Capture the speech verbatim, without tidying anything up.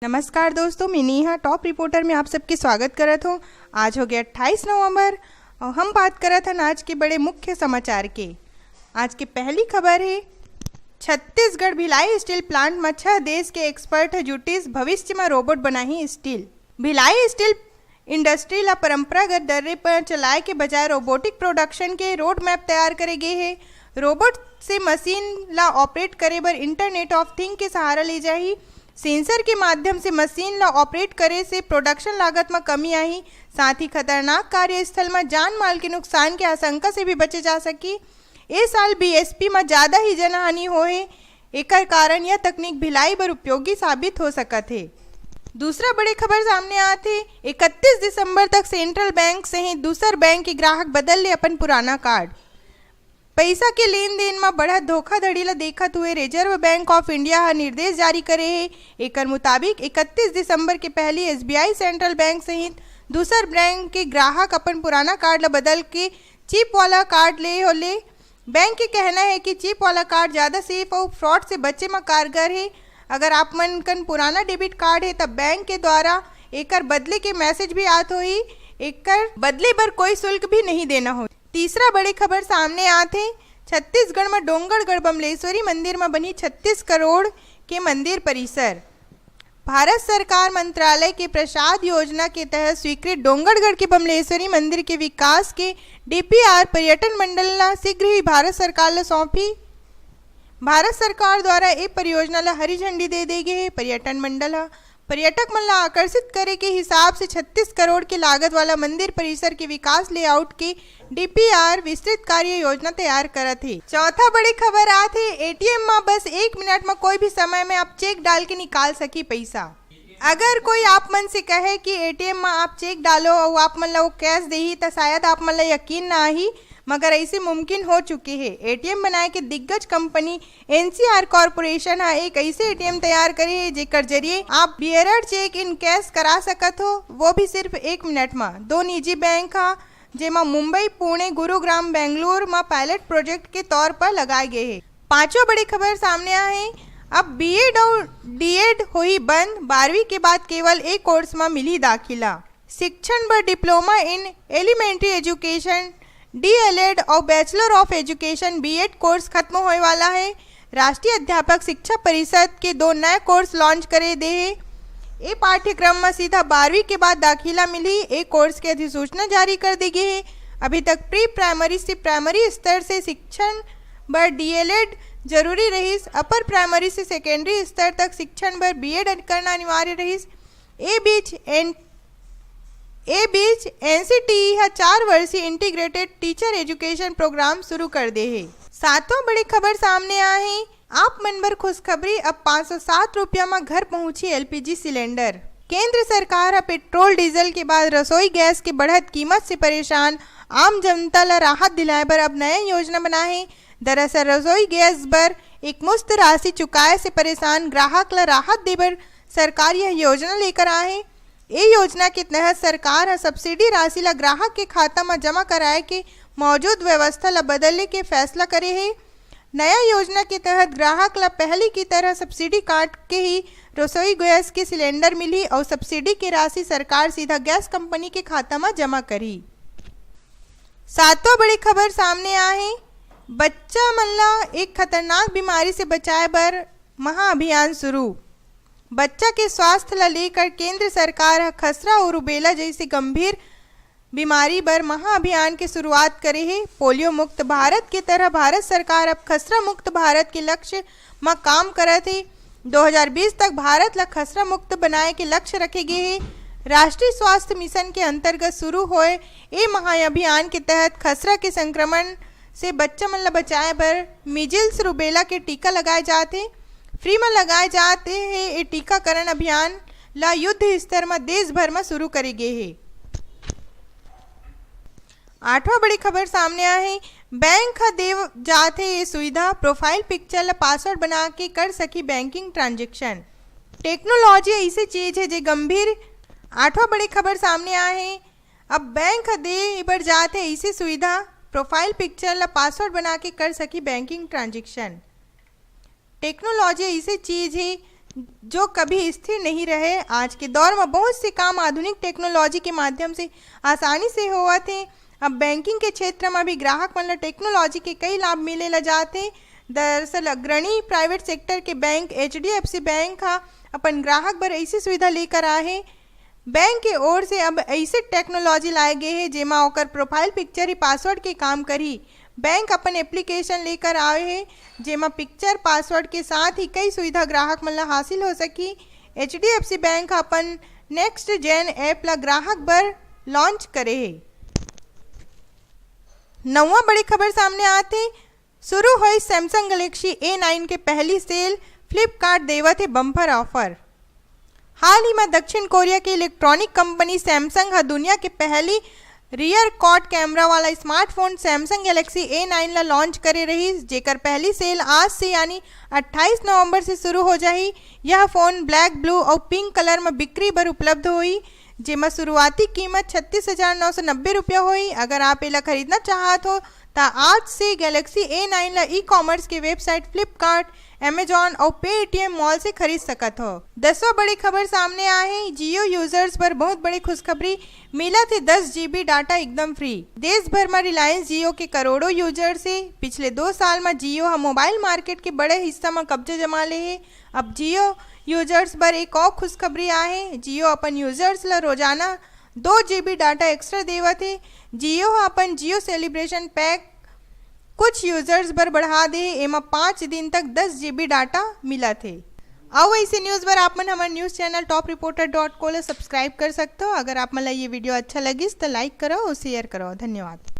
नमस्कार दोस्तों, मैं नेहा टॉप रिपोर्टर में आप सबके स्वागत करत हूँ। आज हो गया अट्ठाईस नवंबर और हम बात करत हन आज के बड़े मुख्य समाचार के। आज के पहली खबर है, छत्तीसगढ़ भिलाई स्टील प्लांट में छह देश के एक्सपर्ट ह जुटिस, भविष्य में रोबोट बनाही स्टील। भिलाई स्टील इंडस्ट्री ला परंपरागत डर्रे पर चलाए के बजाय रोबोटिक प्रोडक्शन के रोड मैप तैयार करे गे हे। रोबोट से मशीन ला ऑपरेट करे बर इंटरनेट ऑफ थिंग के सहारा ले जाही। सेंसर के माध्यम से मशीन ला ऑपरेट करे से प्रोडक्शन लागत म कमी आही, साथ ही खतरनाक कार्यस्थल म जान माल के नुकसान के आशंका से भी बचे जा सकी। ए साल बीएसपी म ज्यादा ही जनहानि होहे, एकर कारण यह तकनीक भिलाई बर उपयोगी साबित हो सकत हे। दूसरा बड़े खबर सामने आत हे, इकतीस दिसंबर तक सेंट्रल बैंक सहित दूसर बैंक के ग्राहक बदल ले अपन पुराना कार्ड। पइसा के लेन देन म बढ़त धोखाधड़ी ल देखत हुए रिजर्व बैंक ऑफ इंडिया ह निर्देश जारी करे हे। एकर मुताबिक इकतीस दिसंबर के पहली एसबीआई सेंट्रल बैंक सहित दूसर बैंक के ग्राहक अपन पुराना कार्ड ल बदल के चिप वाला कार्ड ले होले। बैंक के कहना है कि चिप वाला कार्ड ज्यादा सेफ अउ फ्रॉड से बचे म कारगर हे। अगर आप मन कन पुराना डेबिट कार्ड हे, त बैंक के द्वारा एकर बदले के मैसेज भी आत होही। एकर बदले बर कोई शुल्क भी नहीं देना होही। तीसरा बड़े खबर सामने आत हे, छत्तीसगढ़ म डोंगरगढ़ बमलेश्वरी मंदिर म बनी छत्तीस करोड़ के मंदिर परिसर। भारत सरकार मंत्रालय के प्रसाद योजना के तहत स्वीकृत डोंगरगढ़ के बमलेश्वरी मंदिर के विकास के डीपीआर पर्यटन मंडल ला शीघ्र ही भारत सरकार ला सौंपी। भारत सरकार द्वारा ए परियोजना ला हरी झंडी दे दे गे हे। पर्यटन मंडल ह पर्यटक मन ला आकर्षित करे के हिसाब से छत्तीस करोड़ के लागत वाला मंदिर परिसर के विकास लेआउट के डीपीआर विस्तृत कार्य योजना तैयार करत हे। चौथा बड़े खबर आत हे, एटीएम म बस एक मिनट म कोई भी समय में आप चेक डाल के निकाल सकी पइसा। अगर कोई आप मन से कहे कि एटीएम म आप चेक डालो अउ आप मन ला वो कैश देही, त शायद आप मन ला यकीन ना आही, मगर ऐसे मुमकिन हो चुके हे। एटीएम बनाए के दिग्गज कंपनी एनसीआर कॉरपोरेशन ह एक ऐसे एटीएम तैयार करे हे, जेकर जरिए आप बियरर चेक इन कैश करा सकत हो, वो भी सिर्फ एक मिनट म। दो निजी बैंक ह, जेमा मुंबई, पुणे, गुरुग्राम, बेंगलुरु म पायलट प्रोजेक्ट के तौर पर लगाए गए हे। पांचवा बड़े खबर सामने आए हे, अब बीएड अउ डीएड होही बंद, बारहवीं के बाद केवल एक कोर्स म मिली दाखिला। शिक्षण बर diploma in elementary education, DElEd अउ bachelor of education BEd course खत्म होए वाला हे। राष्ट्रीय अध्यापक शिक्षा परिषद के दो नए कोर्स लॉन्च करे दे हे। ए पाठ्यक्रम म सीधा बारहवीं के बाद दाखिला मिलही। ए कोर्स के अधिसूचना जारी कर दे गे हे। अभी तक प्री प्राइमरी से प्राइमरी स्तर से शिक्षण बर डीएलएड जरूरी रहिस, अपर प्राइमरी से सेकेंडरी स्तर तक शिक्षण बर बीएड करना अनिवार्य रहिस। ए बीच एन ए बीच एनसीटीई ह चार वर्षीय इंटीग्रेटेड टीचर एजुकेशन प्रोग्राम शुरू कर दे हे। सातवां बड़े खबर सामने आए हे, आप मन बर खुशखबरी, अब पाँच सौ सात रुपया म घर पहुंची एलपीजी सिलेंडर। केंद्र सरकार ह पेट्रोल डीजल के बाद रसोई गैस के बढ़त कीमत से परेशान आम जनता ल राहत दिलाए बर अब नया योजना बनाए हे। दरअसल रसोई गैस बर एक मुश्त राशि चुकाए से परेशान ग्राहक ल राहत देबर सरकार यह योजना लेकर आए हे। ए योजना के तहत सरकार ह सब्सिडी राशि ल ग्राहक के खाता म जमा कराए के मौजूद व्यवस्था ल बदले के फैसला करे हे। नया योजना के तहत ग्राहक ल पहली की तरह सब्सिडी काट के ही रसोई गैस के सिलेंडर मिलही अउ सब्सिडी के राशि सरकार सीधा गैस कंपनी के खाता म जमा करही। सातवां बड़ी खबर सामने आए हे, बच्चा मन ला एक खतरनाक बीमारी से बचाए बर महाअभियान शुरू। बच्चा के स्वास्थ्य ला लेकर केंद्र सरकार ह खसरा अउ रूबेला जैसे गंभीर बीमारी बर महाअभियान के शुरुआत करे हे। पोलियो मुक्त भारत के तरह भारत सरकार अब खसरा मुक्त भारत के लक्ष्य म काम करत हे। दो हज़ार बीस तक भारत ला खसरा मुक्त बनाए के लक्ष्य रखे गे हे। राष्ट्रीय स्वास्थ्य मिशन के अंतर्गत शुरू होए ए महाअभियान के तहत खसरा के संक्रमण से बच्चा मन ला बचाए बर मीजल्स रूबेला के टीका लगाए जात हे। फ्री म लगाए जात हे। ए टीकाकरण अभियान ला युद्ध स्तर म देश भर म शुरू करे गे हे। आठवां बड़ी खबर सामने आए हे, बैंक ह दे जात हे ये सुविधा, प्रोफाइल पिक्चर ला पासवर्ड बना के कर सकी बैंकिंग ट्रांजैक्शन। टेक्नोलॉजी ऐसे चीज हे जे गंभीर। आठवां बड़ी खबर सामने आए हे, अब बैंक ह दे बर जात हे ऐसे सुविधा, प्रोफाइल पिक्चर ला पासवर्ड बना के कर सकी बैंकिंग ट्रांजैक्शन। टेक्नोलॉजी ऐसे चीज हे जो कभी स्थिर नहीं रहे। आज के दौर में बहुत से काम आधुनिक टेक्नोलॉजी के माध्यम से आसानी से होवत हे। अब बैंकिंग के क्षेत्र में भी ग्राहक मन ला टेक्नोलॉजी के कई लाभ मिले ला जात हे। दरअसल अग्रणी प्राइवेट सेक्टर के बैंक एचडीएफसी बैंक हा अपन ग्राहक बर ऐसी सुविधा लेकर आए हे। बैंक के ओर से अब ऐसे टेक्नोलॉजी लाए गए हे, जेमा ओकर प्रोफाइल पिक्चर ही पासवर्ड के काम करही। बैंक अपन एप्लीकेशन लेकर आए हे, जेमा पिक्चर पासवर्ड के साथ ही कई सुविधा ग्राहक मन ला हासिल हो सकी। एचडीएफसी बैंक ह अपन नेक्स्ट जेन ऐप ला ग्राहक बर लॉन्च करे हे। नौवा बड़ी खबर सामने आत हे, शुरू होई Samsung Galaxy A nine के पहली सेल, Flipkart देवत हे बम्पर ऑफर। हाल ही में दक्षिण कोरिया के इलेक्ट्रॉनिक कंपनी सैमसंग ह दुनिया के पहली रियर कॉट कैमरा वाला smartphone Samsung Galaxy A nine ला लॉन्च करे रहिस, जेकर पहली सेल आज से यानी अट्ठाईस नवंबर से शुरू हो जाही। यह फोन ब्लैक, ब्लू और पिंक कलर में बिक्री बर उपलब्ध होही, जेमा शुरुआती कीमत छत्तीस हजार नौ सौ नब्बे रुपया होही। अगर आप एला खरीदना चाहत हो, त आज से गैलेक्सी ए नाइन ला ई कॉमर्स के वेबसाइट फ्लिपकार्ट, अमेजॉन और पेटीएम मॉल से खरीद सकत हो। दसवां बड़ी खबर सामने आए हे, जियो यूजर्स बर बहुत बड़ी खुशखबरी, मिलत हे दस जीबी डाटा एकदम फ्री। देश भर में रिलायंस जियो के करोड़ों यूजर्स हे। पिछले दो साल में जियो ह मोबाइल मार्केट के बड़े हिस्सा में कब्जा जमा ले हे। अब जियो यूजर्स बर एक और खुशखबरी आए हे, जियो अपन यूजर्स ला रोजाना दो जीबी डाटा एक्स्ट्रा देवत हे। जियो ह अपन जियो सेलिब्रेशन पैक कुछ यूजर्स बर बढ़ा दे हे, एमा पाँच दिन तक दस जीबी डाटा मिलत हे। अउ ऐसे न्यूज बर आप मन हमर news channel top reporter dot को ला सब्सक्राइब कर सकते हो। अगर आप मन ला ये वीडियो अच्छा लगिस त लाइक करो और शेयर करो। धन्यवाद।